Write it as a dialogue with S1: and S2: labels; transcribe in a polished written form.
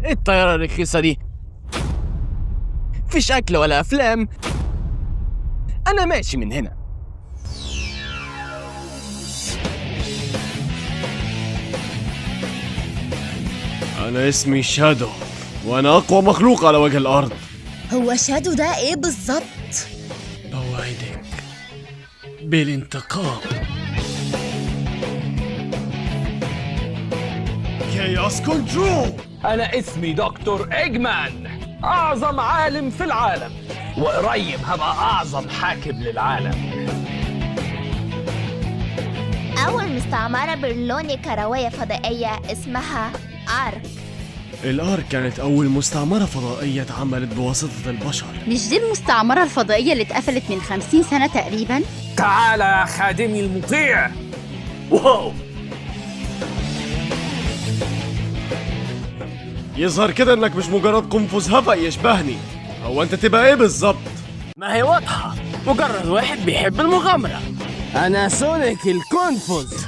S1: ايه الطيارة الرخيصة دي؟ مفيش أكل ولا أفلام. أنا ماشي من هنا.
S2: أنا اسمي شادو، وأنا أقوى مخلوق على وجه الأرض.
S3: هو شادو ده ايه بالظبط؟
S2: بوعدك بالانتقام. Chaos Control.
S4: أنا اسمي دكتور إجمان، أعظم عالم في العالم، وقريب هبقى أعظم حاكم للعالم.
S5: أول مستعمرة برلوني كروية فضائية اسمها أرك.
S2: الأرك كانت أول مستعمرة فضائية اتعملت بواسطة البشر.
S6: مش دي المستعمرة الفضائية اللي اتقفلت من 50 سنة تقريبا؟
S4: تعال يا خادمي المطيع.
S2: واو، يظهر كده انك مش مجرد قنفذ هفأ يشبهني. هو انت تبقى ايه بالظبط؟
S1: ما هي واضحة، مجرد واحد بيحب المغامرة. أنا سونيك القنفذ.